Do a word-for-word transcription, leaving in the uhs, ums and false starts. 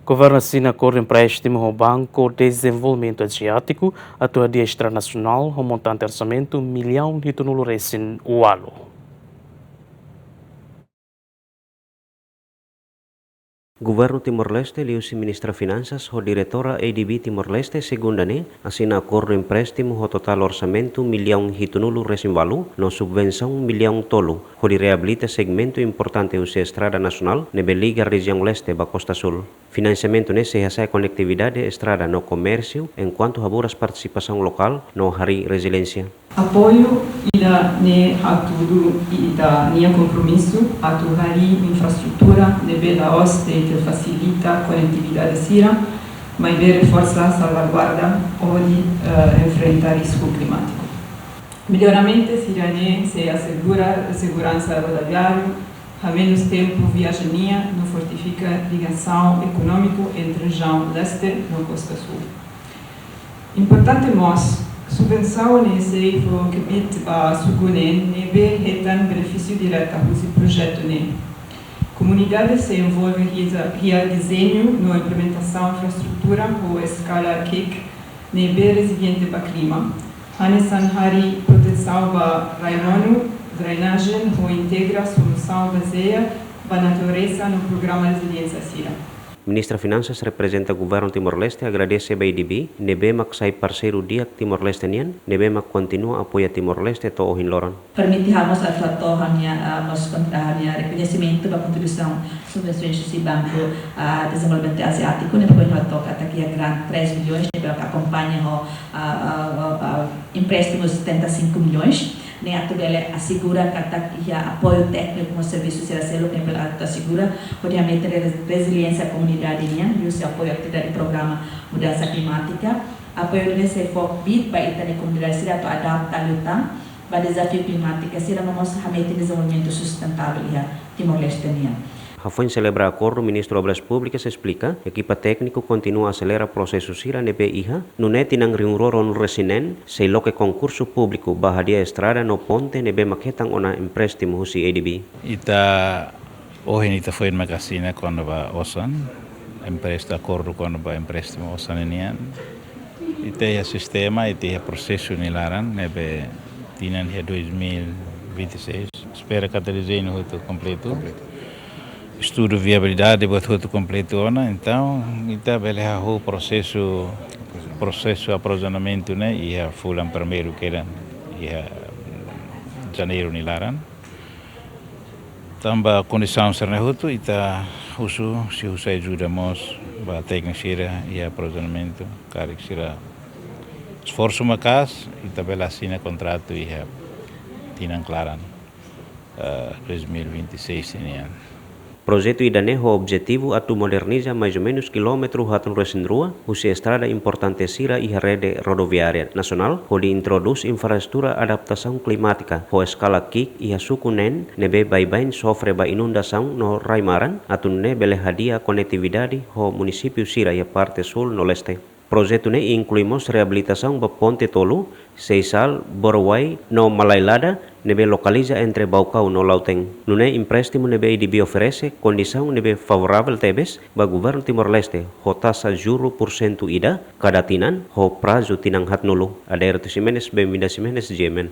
Governu asina akordu empréstimu ho Banku Dezenvolvimentu Aziátiku atu hadi'a estrada nasionál ho montante orsamentu millaun hitunulu resin ualu. Governu Timor-Leste liuhusi Ministra Finansas ho Diretora A D B Timor-Leste segunda ne'e asina akordu empréstimu ho totál orsamentu millaun hitunulu resin ualu no subvensaun millaun tolu hodi reabilita segmentu importante husi estrada nasionál ne'ebé liga rejiaun leste ba kosta súl. Finansiamentu ne'e sei hasa'e konetividade estrada no komérsiu enkuantu haburas partisipasaun lokál no harii reziliénsia. Apoiu ida-ne'e hatudu ita-nia kompromisu atu harii infraestrutura ne'ebé la'ós de'it fasilita konetividade sira, maibé reforsa salvaguarda hodi, eh, enfrenta risku klimátiku. Melloramentu sira-ne'e sei asegura seguransa rodoviáriu, hamenus tempu viajen nian no fortifika ligasaun ekonómiku entre rejiaun leste no kosta súl. Importante mós, subvensaun ne'e sei fó kbiit ba suku neen ne'ebé hetan benefísiu direta husi projetu ne'e. Komunidade sei envolve iha, iha dezeñu no implementasaun infraestrutura ho eskala ki'ik ne'ebé reziliente ba klima. Hanesan harii protesaun ba rai-monu, drenajen, ho integra solusaun bazeia ba natureza no programa reziliénsia sira. Ministra Finansas reprezenta Governu Timor-Leste agradese ba A D B ne'ebé mak sai parseiru di'ak Timor-Leste nian, ne'ebé mak kontinua apoia Timor-Leste to'o ohin loron. Permite ha'u mós atu hato'o ha'u-nia, ah, mós kon-, ah, ha'u-nia rekoñesimentu ba kontribuisaun subvensaun husi Banku, ah, Dezenvolvimentu Aziátiku, ne'ebé ha'u hato'o katak iha grant três milhões, ne'ebé akompaña ho, ah, ah, ah, ah, empréstimu setenta e cinco milhões, ne'e atu bele asegura katak iha apoiu tékniku no servisu sira seluk ne'ebé atu asegura hodi hametin re-, reziliénsia komunidade nian, liuhusi apoiu atividade programa mudansa klimátika. Apoiu ne'e sei fó kbiit ba ita-nia komunidade sira atu adapta liután ba dezafiu klimátiku sira no mós hametin dezenvolvimentu sustentável iha Timor-Leste nian. Hafoin selebra akordu, Ministru Obras Públikas esplika, ekipa tékniku kontinua aselera prosesu sira ne'ebé iha, nune'e tinan rihun rua ruanulu resin neen sei loke konkursu públiku ba hadi'a estrada no ponte ne'ebé mak hetan ona empréstimu husi A D B. Ita, ohin ita foin mak asina kona-ba osan, empréstimu, akordu kona-ba empréstimu osan nian. Ita iha sistema, ita iha prosesu nia laran, ne'ebé tinan iha dois mil e vinte e seis. Espera katak dezeñu hotu kompletu. Kompletu. Estudu viabilidade buat hotu kompletu ona, entaun, ita bele hahú prosesu, prosesu aprovizionamentu ne'e iha fulan primeiru kedan, iha janeiru nia laran. Tanba kondisaun sira-ne'e hotu, ita husu, sei husu ajuda mós ba tékniku sira iha aprovizionamentu, karik sira esforsu maka'as, ita bele asina kontratu iha tinan klaran, eh, dois mil e vinte e seis nian. Projetu ida-ne'e ho objetivu atu moderniza mais ou menus kilómetru haatnulu resin rua husi estrada importante sira iha rede rodoviária nasionál, hodi introdús infraestrutura adaptasaun klimátika ho eskala ki'ik iha suku neen ne'ebé baibain sofre ba inundasaun no rai-maran, atu nune'e bele hadi'a konetividade ho munisípiu sira iha parte súl no leste. Projetu ne'e inklui mós reabilitasaun ba ponte tolu, Seisal, Borowai no Malailada, ne'ebé lokaliza entre Baucau no Lautém. Nune'e empréstimu ne'ebé A D B oferese kondisaun ne'ebé favoravel tebes ba Governu Timor-Leste, ho taxa juru pursentu ida kada tinan, ho prazu tinan haatnulu. Adérito Ximenes, Benvinda Ximenes, G M N.